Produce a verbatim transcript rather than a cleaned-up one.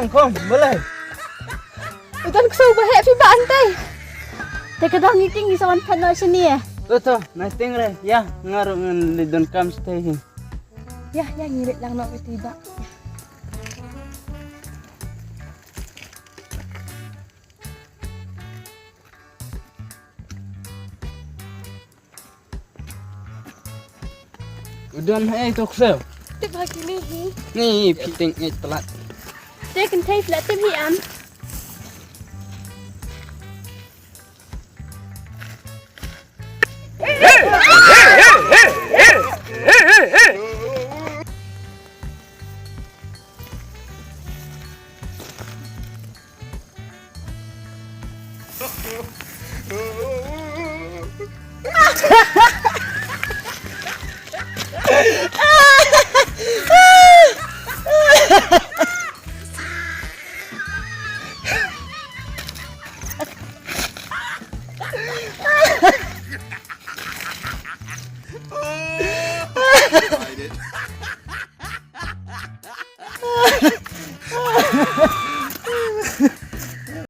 Khong, balei? U don ksew ba heh phi ba antai. Te ka dang ngi king ngi sa wan phan noh shane. To to, nice thing re. Ïa, nga ruh ngan leit donkam shatei hi. Ïa, ïa ngi leit lang noh kati ba. U don ha ei to ksew? Tip ha kine hi. Ni phi teng ei tlat. Te kynthei phi la tip hi am.